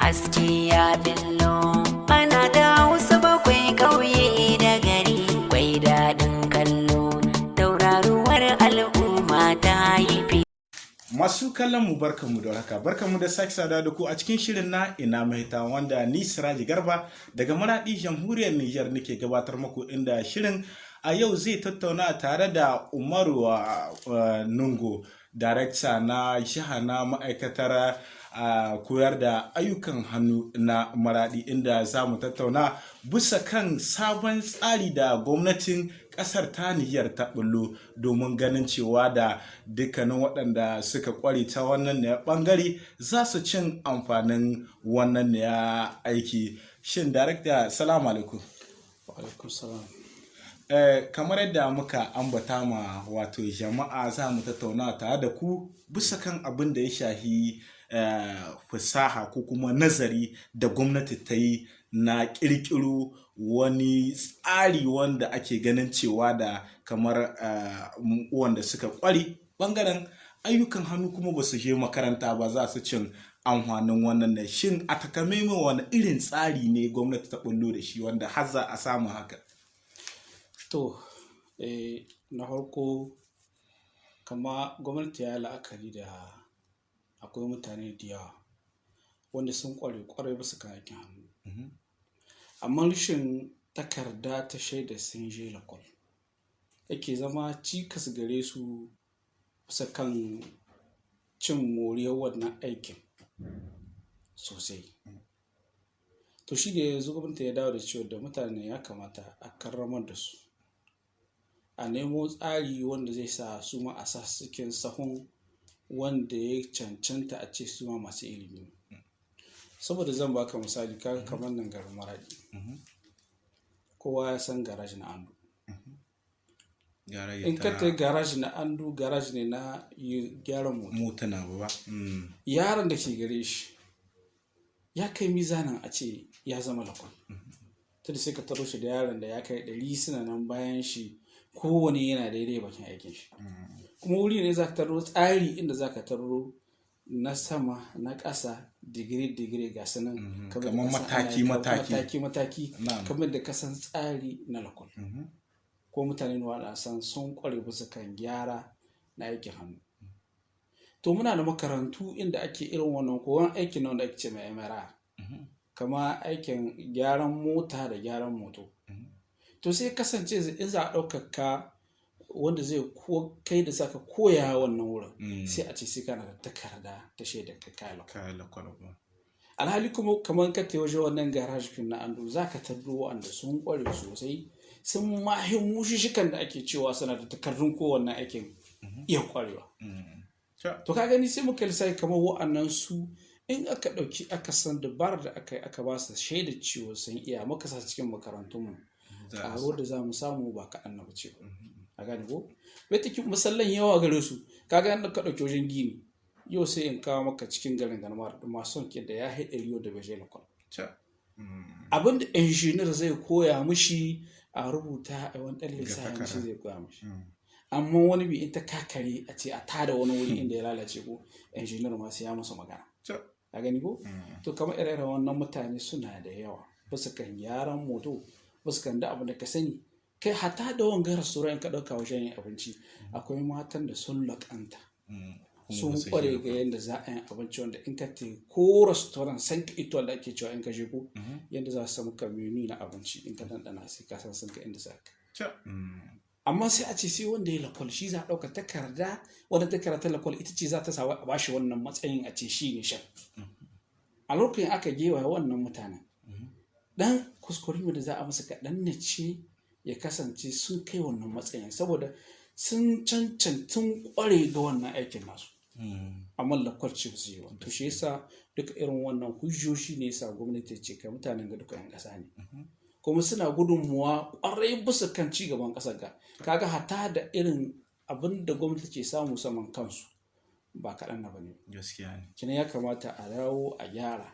Haske ya billo, ana da Hausa bakwai, ƙauye da gari, kwai daɗin kallo, tauraruwar al'umma ta yi fi. Masu kallon mu, barkanmu da haka, barkanmu da sake sada da ku a cikin shirin na Ina Mahita, wanda ni Siraji Garba daga Maradi, Jamhuriyar Nijar, nake gabatar muku, inda shirin a yau zai tattauna tare da Umaru Nungo, darakta na jiha na ma'aikatar koyar da ayyukan hannu na Maradi, inda za mu tattauna bisa kan sabon tsari da gwamnatin kasar ta Nijar ta bullo domin ganin cewa da dukkanin waɗanda suka kware ta wannan ne bangare za su cin amfanin wannan ne aiki. Shin darakta, salamu alaikum. Wa alaikum salam. Kamar yadda muka ambata ma wato jama'a, za mu tattauna tare da ku bisa kan abin da ya shahi fasaha ko kuma nazari da gwamnati ta yi na ƙirƙiro wani tsari wanda ake ganin cewa da kamar wanda suka ƙware ɓangaren ayyukan hannu kuma ba su je makaranta ba za su cin amfanin wannan ne. Shin a takamaimai wani irin tsari ne gwamnati ta bullo da shi wanda har za a samu haka? To, na farko, kama gwamnati ya yi la'akari da akwai mutane da yawa wanda sun ƙware ƙwarai bisa kan aikin hannu. Amma rashin takarda ta shaida sun je lakwal yake zama cikas gare su bisa kan cin moriyar wannan aikin sosai. To, shi ne yanzu gwamnati ya dawo da cewa da mutane ya kamata a karramar da su. A nemo tsari wanda zai sa su ma a sa su cikin sahun wanda ya cancanta a ce su ma masu ilimi ne. Saboda zan baka misali, kaga kamar nan garin Maradi. Kowa ya san garage na Andu. In ka tai garage na Andu, garage ne na gyaran mota. Motuna ba. Yaron da ke gare shi ya kai mizanin a ce ya zama lakwal. Tunda sai ka taro shi da yaron da ya kai 100 suna nan bayan shi, kowane yana daidai bakin aikin shi. Kuma wuri ne za ka taro tsari inda za ka taro na sama, na ƙasa, digiri digiri ga su nan. Kamar mataki mataki. Mataki mataki. Kamar da ka san tsari na lakwal. Ko mutane ne wanda san sun ƙware bisa kan gyara na aikin hannu. To, muna da makarantu inda ake irin wannan koyon aikin wanda ake ce mai MRA. Kama aikin gyaran mota da gyaran moto. To, sai kasance in za a ɗaukaka wanda zai ko kai da zaka koya wannan wurin, sai a ce sai kana da takarda ta shaidar ka kayi lakwal. Alhali kuma kamar ka tai wajen wannan garage na Andu, za ka tardo waɗanda sun ƙware sosai, sun mahi mushishikan da ake cewa suna da takardun kowanne aikin iya ƙwarewa. To, ka gani, sai muka lissafi kamar wa'annan su in aka ɗauki aka san dabarar da aka yi aka ba su shaidar cewa sun iya, muka sa cikin makarantunmu, ƙaro da za mu samu ba kaɗan na bace ba. A gane ko? Bai misallan yawa gare su. Kaga yadda ka ɗauki wajen gini, yau sai in kawo maka cikin garin Galmar masu son da ya haɗa ɗari da bai je lakwal. Abin da engineer zai koya mishi a rubuta, a wani ɗan lissafi shi zai koya mishi. Amma wani bi in ta kakare a ce a tada wani wuri inda ya lalace, ko engineer ma sai ya masa magana. Ka gani ko? To, kamar ire-iren wannan mutane suna da yawa bisa kan gyaran moto, bisa kan da abu da ka sani. Kai, hata da wanga restaurant ka ɗauka wajen yin abinci, akwai matan da sun laƙanta, sun kware ga yadda za a yi abinci, wanda in ka te ko restaurant san ka ito da ake cewa in ka je ko yadda za su samu ka menu na abinci, in ka ɗanɗana sai ka san sun ka inda za ka. Amma sai a ce sai wanda ya lakwal shi za a ɗauka takarda, wanda takarda ta lakwal ita ce za ta sa a bashi wannan matsayin a ce shi ne chef. A lokacin aka gewaye wannan mutanen, dan kuskure da za a musu kaɗan ne ce ya kasance sun kai wannan matsayin, saboda sun cancantun kware ga wannan aikin nasu, amma lakwal ce su yi. To, shi yasa duka irin wannan hujjoshi ne yasa gwamnati ce kai mutanen ga duka 'yan ƙasa ne, kuma suna gudunmuwa kwarai bisa kan ci gaban ƙasar. Ga kaga hata da irin abin da gwamnati ke samu saman kansu ba kaɗan na bane. Gaskiya ne. Kina ya kamata a dawo a gyara,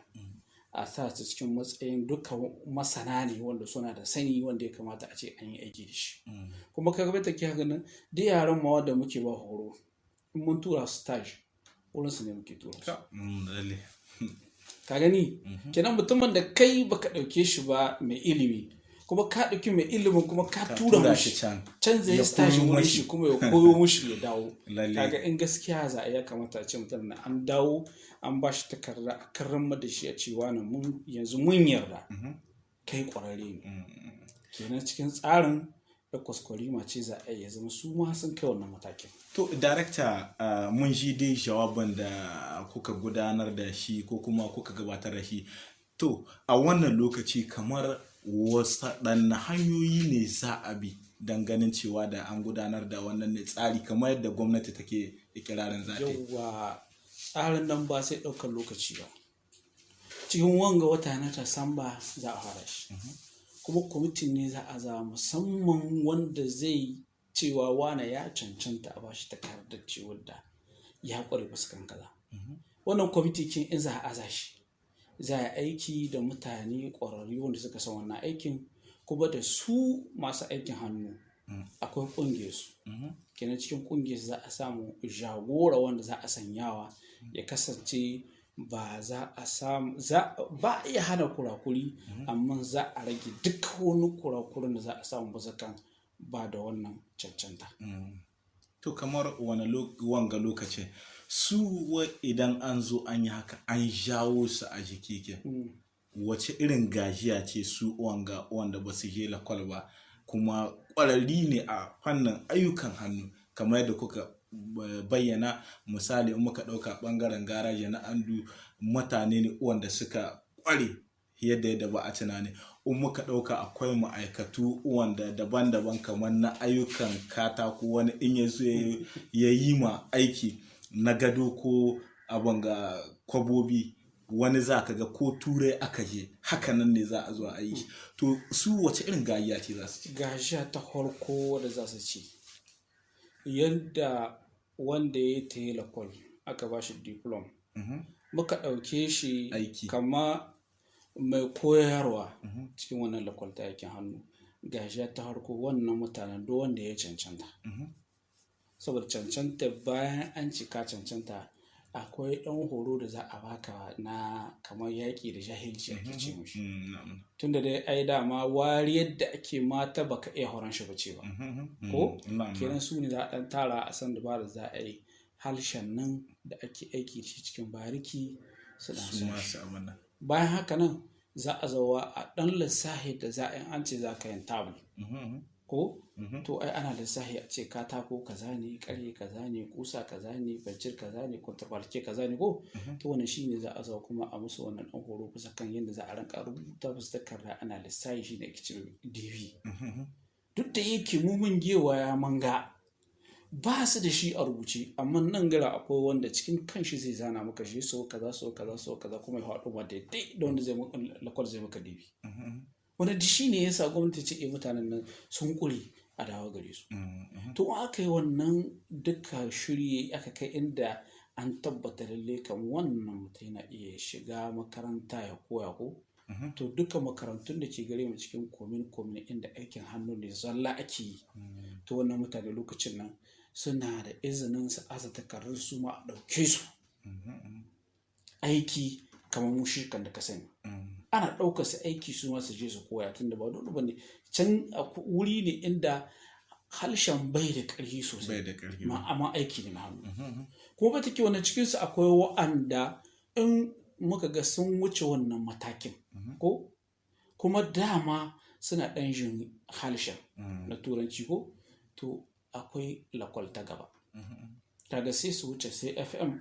a sa su cikin matsayin duka masana ne wanda suna da sani wanda ya kamata a ce an yi aiki da shi. Kuma kaga bai take haka nan duk yaran ma wanda muke ba horo, in mun tura su stage, wurin su ne muke tura su. Lalle. Ka gani? Kenan mutumin da kai baka ɗauke shi ba mai ilimi, kuma ka ɗauki mai ilimin kuma ka tura shi mushi can. Can zai Ya stage koyo wurin mashi. shi kuma ya koyo mushi ya dawo. Lalle. Kaga in gaskiya za a, ya kamata a ce mutum na an dawo an ba shi takarda, a karramar da shi, a ce wani mun yanzu mun yarda kai ƙwararre ne. Kenan cikin tsarin da kwaskwarima ce za a yi ya zama su ma sun kai wannan matakin. To, darakta, mun ji dai jawaban da kuka gudanar da shi ko kuma kuka gabatar da shi. To, a wannan lokaci kamar waɗanne hanyoyi ne za a bi don ganin cewa da an gudanar da wannan ne tsari kamar yadda gwamnati take ikirarin za ta yi? Yauwa, tsarin nan ba sai ɗaukar lokaci ba. Cikin wanga wata na Disamba za a fara shi, kuma kwamitin ne za a za musamman wanda zai cewa wane ya cancanta a bashi takardar cewar da ya ƙware fuskan kaza. Wannan kwamiti kin in za a aza shi, za a aiki da mutane ƙwararru wanda suka san wannan aikin, kuma da su masu aikin hannu akwai ƙungiyar su. Kenan cikin ƙungiyar za a samu jagora wanda za a sanyawa ya kasance ba za a samu ba a iya hana kurakuri, amma za a rage duk wani kurakurin da za a samu bisa kan ba da wannan cancanta. To, kamar wani wanga lokacin su idan an zo an yi haka, an jawo su a jiki ke, wace irin gajiya ce su wanga wanda ba su je lakwal ba kuma ƙwararri ne a fannin ayyukan hannu kamar yadda kuka bayyana? Misali, in muka ɗauka ɓangaren garaji na Andu, mutane ne wanda suka ƙware yadda ba a tunani. In muka ɗauka, akwai ma'aikatu wanda daban-daban kamar na ayyukan katako, wani in ya zo ya yi ma aiki na gado ko abin ga kwabobi, wani za ka ga ko Turai aka je, hakanan ne za a zo a yi shi. To, su wace irin gajiya ce za su ci? Gajiya ta farko da za su ci, yadda wanda ya tayi lakwal aka ba shi diplom, muka ɗauke shi Aiki. kama mai koyarwa cikin wannan lakwal ta aikin hannu, gajiya ta farko, wannan mutanen duk wanda ya cancanta, saboda cancanta bayan an cika cancanta, akwai ɗan horo da za a baka na kamar yaƙi da jahilci ake ce mishi. Tunda dai ai dama wariyar da ake mata baka iya horon shi ba ce ba ko. Kenan su ne za a ɗan tara a san dabarar za a yi harshen nan da ake aiki da shi cikin bariki su ɗan su san shi. Masu abin nan. Bayan haka nan za a zawa a ɗan lissahi da za a yi, an ce za ka yin table ko, to ai ana lissahi a ce katako kaza ne, ƙarye kaza ne, kusa kaza ne, bancir kaza ne, contreplaqué kaza ne ko. To, wannan shine za a zo kuma a musu wannan ɗan horo bisa kan yadda za a rinka rubuta musu takarda ana lissahi, shi ne ake ce devis. Duk da yake mu mun gewaya mun ga ba su da shi a rubuce, amma nan gara akwai wanda cikin kanshi zai zana maka shi so kaza, so kaza, so kaza, kuma ya haɗu ma daidai da wanda zai maka lakwal zai maka devis. Wanda duk shi ne yasa gwamnati ce eh, mutanen nan sun ƙure, a dawo gare su. To, in aka yi wannan duka shirye, aka kai inda an tabbata lalle kan wannan mutum yana iya shiga makaranta ya koya ko, to duka makarantun da ke gare mu cikin commune commune inda aikin hannu ne zalla ake yi, to wannan mutane lokacin nan suna da izinin su aza takardun su ma a ɗauke su aiki kamar mushikan da ka sani. Ana ɗaukar su aiki su ma su je su koya, tunda ba dole bane, can wuri ne inda harshen bai da ƙarfi sosai. Bai da ƙarfi. Ma amma aiki ne na hannu kuma ba take wannan. Cikin su akwai wa'anda in muka ga sun wuce wannan matakin ko kuma dama suna ɗan jin harshen na Turanci ko, to akwai lakwal ta gaba. Kaga sai su wuce sai FM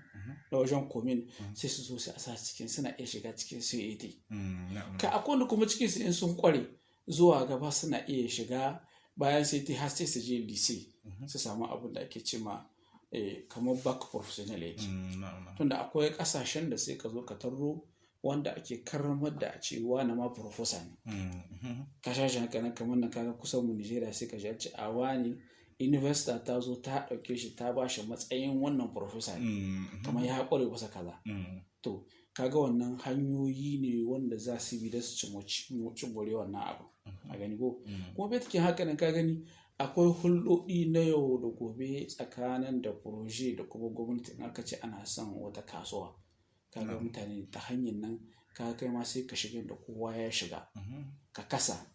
na wajen commune, sai su zo sai a sa cikin, suna iya shiga cikin CAT. Ka akwai wanda kuma cikin su in sun kware zuwa gaba suna iya shiga bayan sai har sai su je lycée su samu abin da ake cema kamar bac professionnel yake. Tunda akwai kasashen da sai ka zo ka tarro wanda ake karramar da a ce wani ma professor ne. Kasashen haka nan, kamar nan kaga kusan mu Nigeria, sai ka ji an ce a wani university ta zo ta ɗauke shi ta ba shi matsayin wannan professor ne, kamar ya kware kusa kaza. To, kaga wannan hanyoyi ne wanda za su bi da su ci more wannan abu a gani ko. Kuma bai take haka nan, ka gani akwai hulɗoɗi na yau da gobe tsakanin da projet da kuma gwamnati. In aka ce ana son wata kasuwa, kaga mutane ta hanyar nan. Ka kai ma sai ka shiga da kowa ya shiga, ka kasa.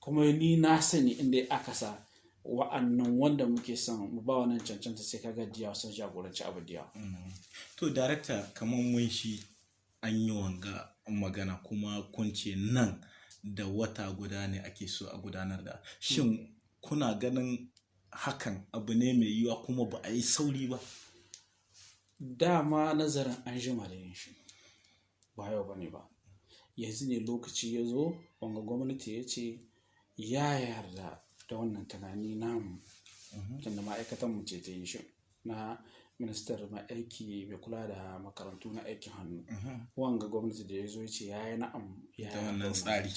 Kuma ni na sani inda aka sa wa'annan wanda muke son mu ba wannan cancanta, sai ka ga diya sun jagoranci abu diya. To darakta, kamar mun shi an yi wanga magana, kuma kun ce nan da wata guda ne ake so a gudanar da shin, kuna ganin hakan abu ne mai yiwuwa kuma ba a yi sauri ba? Dama nazarin an jima da yin shi, ba yau ba ne ba. Yanzu ne lokaci ya zo wanga gwamnati ya ce ya yarda da wannan tunani namu, tunda ma'aikatan mu ce ta yi shi, na ministar mai aiki mai kula da makarantu na aikin hannu. Wanga gwamnati da ya zo ya ce ya yi na'am, ya Da wannan tsari.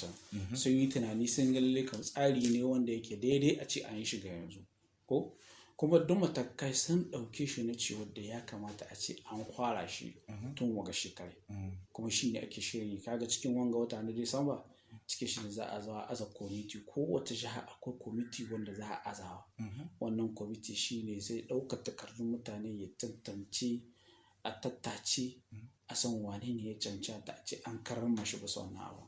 Sun yi tunani, sun ga lalle kam tsari ne wanda yake daidai a ce an yi shiga yanzu, ko kuma duk matakai sun ɗauke shi na cewa da ya kamata a ce an fara shi tun waga shekarai. Kuma shi ne ake shirin, kaga cikin wanga wata na Disamba, cikin shi ne za a zo a aza kwamiti. Kowace jiha akwai kwamiti wanda za a azawa. Wannan kwamiti shi ne zai ɗauka takardun mutane, ya tantance, a tattace, a san wane ne ya cancanta a ce an karrama shi bisa wannan abu.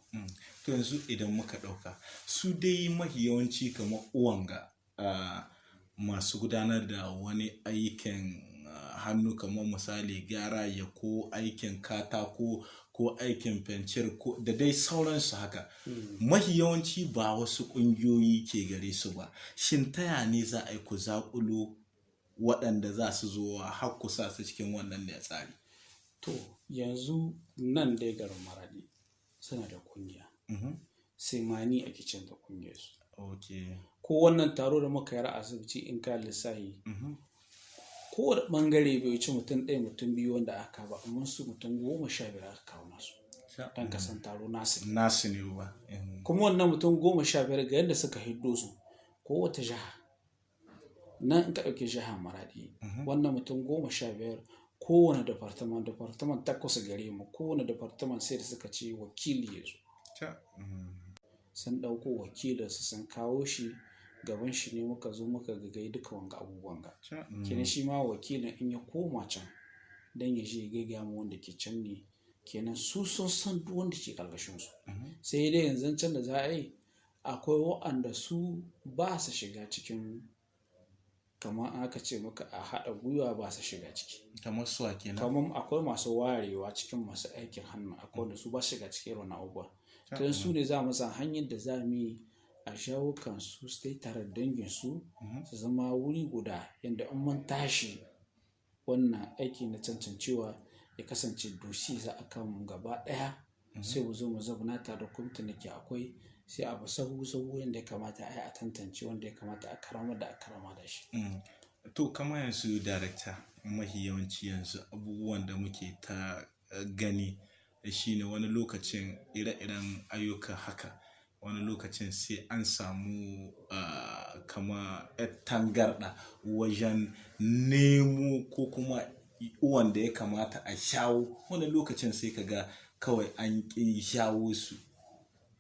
To yanzu idan muka ɗauka su dai mahi yawanci kamar uwanga masu gudanar da wani aikin hannu, kamar misali gyara ya ko aikin katako ko aikin fencir ko da dai sauransu haka, mahi yawanci ba wasu ƙungiyoyi ke gare su ba. Shin taya ne za a yi ku zaƙulo waɗanda za su zo har ku sa su cikin wannan ne tsari? To yanzu nan dai garin Maradi suna da kungiya, sai ma ni ake canza kungiyar su. Ko wannan taro da muka yi a asibiti, in ka lissahi, kowane bangare bai wuce mutum ɗaya, mutum biyu wanda aka ba, amma su mutum 15 aka kawo nasu, don kasan taro nasu ne. Nasu ne ba. Kuma wannan mutum 15, ga yadda suka hiddo su, kowace jiha nan, in ka ɗauki jihar Maradi, wannan mutum 15, kowane department, department takwas gare mu, kowane department sai da suka ce wakili ya zo. Sun ɗauko wakilinsu, sun kawo shi gaban shi ne muka zo muka gagai duka wanga abubuwan ga. Kenan shi ma wakilin in ya koma can don ya je ya gaggaya mu wanda ke can ne, kenan su sun san duk wanda ke ƙarƙashin su. Sai dai yanzu can da za a yi, akwai wa'anda su ba su shiga cikin, kamar aka ce maka a haɗa gwiwa, ba su shiga ciki. Kamar su wa kenan? Kamar akwai masu warewa cikin masu aikin hannu, akwai wanda su ba su shiga cikin irin abubuwa. Don su ne za mu san hanyar da za mu yi a shawo kansu su dai tare da danginsu, su zama wuri guda, yadda in mun tashi wannan aiki na cancancewa, ya kasance dosi za a kan gaba ɗaya, sai mu zo mu zauna tare da kwamitin da ke akwai, sai abu sahu sahu yadda ya kamata a yi a tantance wanda ya kamata a karama da a karama da shi. To kamar yanzu darakta, mahi yawanci yanzu abubuwan da muke ta gani shine wani lokacin ire-iren ayyuka haka, wani lokacin sai an samu kama yar tangarɗa wajen nemo ko kuma wanda ya kamata a shawo. Wani lokacin sai ka ga kawai an ƙi shawo su.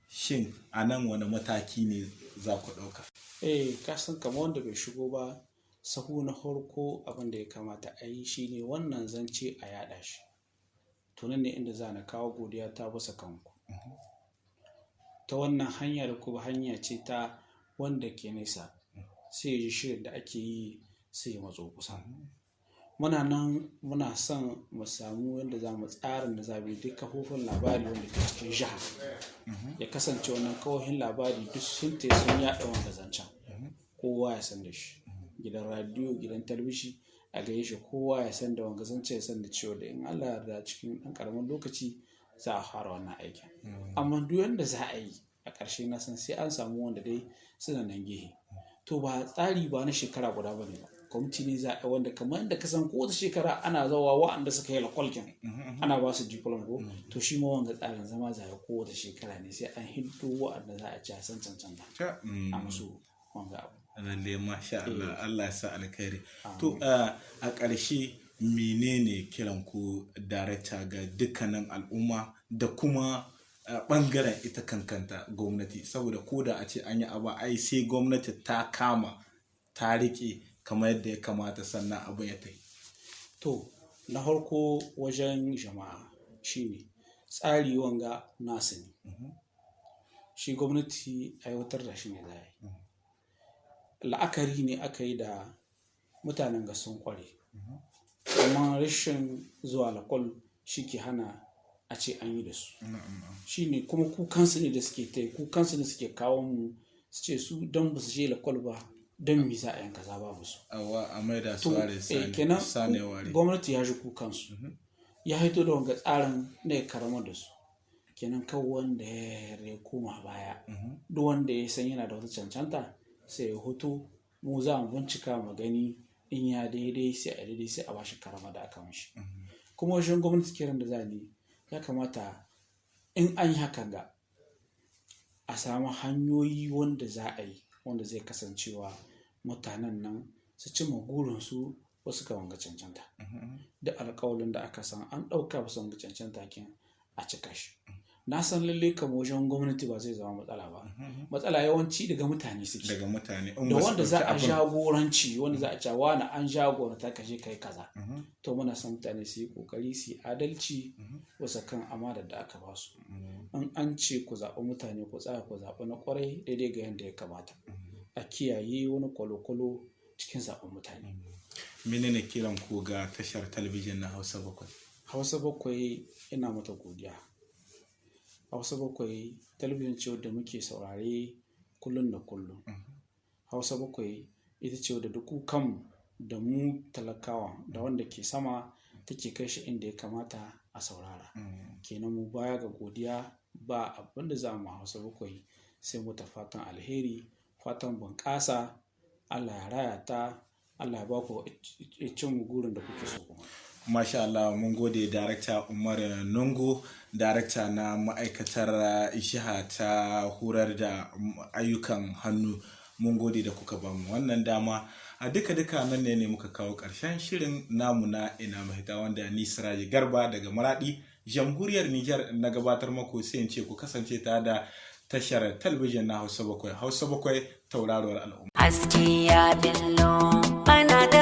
Shin a nan wani mataki ne za ku ɗauka? Eh, ka san kamar wanda bai shigo ba, sahu na farko abin da ya kamata a yi shine wannan zance a yaɗa shi. To nan ne inda za na kawo godiya ta bisa kanku. Ta wannan hanya da kuma hanya ce ta wanda ke nesa sai ya ji shirin da ake yi, sai ya matso kusa. Muna nan muna son mu samu yadda za mu tsarin da za mu yi duk kafofin labari wanda ke cikin jiha. Ya kasance wannan kafofin labari duk sun tai sun yaɗa wanga zancen. Kowa ya san da shi. Gidan radiyo, gidan talabijin, a gaye shi, kowa ya san da wanga zance, ya san da cewa da in Allah ya yarda cikin ɗan ƙaramin lokaci za a fara wannan aikin. Amma duk yanda za a yi a ƙarshe, na san sai an samu wanda dai suna nan gehe. To ba tsari ba na shekara guda ba ne ba. Kwamiti ne za a yi wanda kamar yadda ka san kowace shekara ana zawa wa'anda suka yi lakwalkin ana ba su diploma ko, to shi ma wanga tsarin zama za a yi kowace shekara ne, sai an hiddo wa'anda za a ci a san cancanta a musu wanga abu. Lalle, masha Allah, Allah ya sa alkhairi. To a ƙarshe, menene kiran ku darakta ga dukkanin al'umma da kuma ɓangaren ita kankanta gwamnati? Saboda ko da a ce an yi abu, ai sai gwamnati ta kama ta riƙe kamar yadda ya kamata sannan abin ya tafi. To na farko wajen jama'a shine Tsari wanga nasu ne. Shi gwamnati aiwatar da shi ne za a yi. La'akari ne aka yi da mutanen ga sun kware. Amma rashin zuwa lakwal shi ke hana a ce an yi da su. Shi ne kuma kukansu ne da suke ta yi, kukansu ne suke kawo mu su ce su don ba su je lakwal ba, don me za a yanka kaza babu su. Awa a maida su To, ware kenan sane ware. Gwamnati ya ji kukansu. Ya haito da wanga tsarin na ya karamar da su. Kenan kan wanda ya koma baya. Duk wanda ya san yana da wata cancanta sai ya hutu, mu za mu bincika mu gani in ya daidai, sai a daidai, sai a bashi karama da aka mishi. Kuma wajen gwamnati kiran da za ni, ya kamata in an yi hakan ga a samu hanyoyi wanda za a yi wanda zai kasancewa mutanen nan su cimma gurinsu wasu ka wanga cancanta. Duk alƙawalin da aka san an ɗauka bisa wanga cancanta kin a cika shi. Na san lalle kam wajen gwamnati ba zai zama matsala ba. Matsala yawanci daga mutane suke. Daga mutane. In Da ba su wanda za ɗauki a abin- jagoranci, wanda za a ce wani an jagoranta ka je kai kaza. To, muna son mutane su yi kokari su yi adalci wasu kan amanar da aka ba su. In an ce ku zaɓi mutane, ku tsaya ku zaɓi na ƙwarai daidai ga yadda ya kamata. A kiyaye wani kwalo-kwalo cikin zaɓen mutane. Menene kiran ku ga tashar talabijin na Hausa 7? Hausa 7, ina mata godiya. Hausa 7 talabijin ce wadda muke saurare kullum da kullum. Hausa 7 ita ce wadda duk kukanmu da mu talakawa da wanda ke sama take kai shi inda ya kamata a saurara. Kenan mu baya ga godiya ba abin da za mu Hausa 7 sai mu ta fatan alheri, fatan bunƙasa, Allah ya raya ta, Allah ya ba ku cin gurin da kuke so kuma. Masha Allah, mun gode, Darakta Umar Nungo, darakta na ma'aikatar jiha ta horar da ayyukan hannu. Mun gode da kuka bamu wannan dama. A duka duka nan ne muka kawo ƙarshen shirin namu na Ina Mahita, wanda ni Siraji Garba daga Maradi, Jamhuriyar Nijar, na gabatar maku. Sai in ce ku kasance tare da tashar talabijin na Hausa 7. Hausa 7, tauraruwar al'umma. Haske ya billo ana da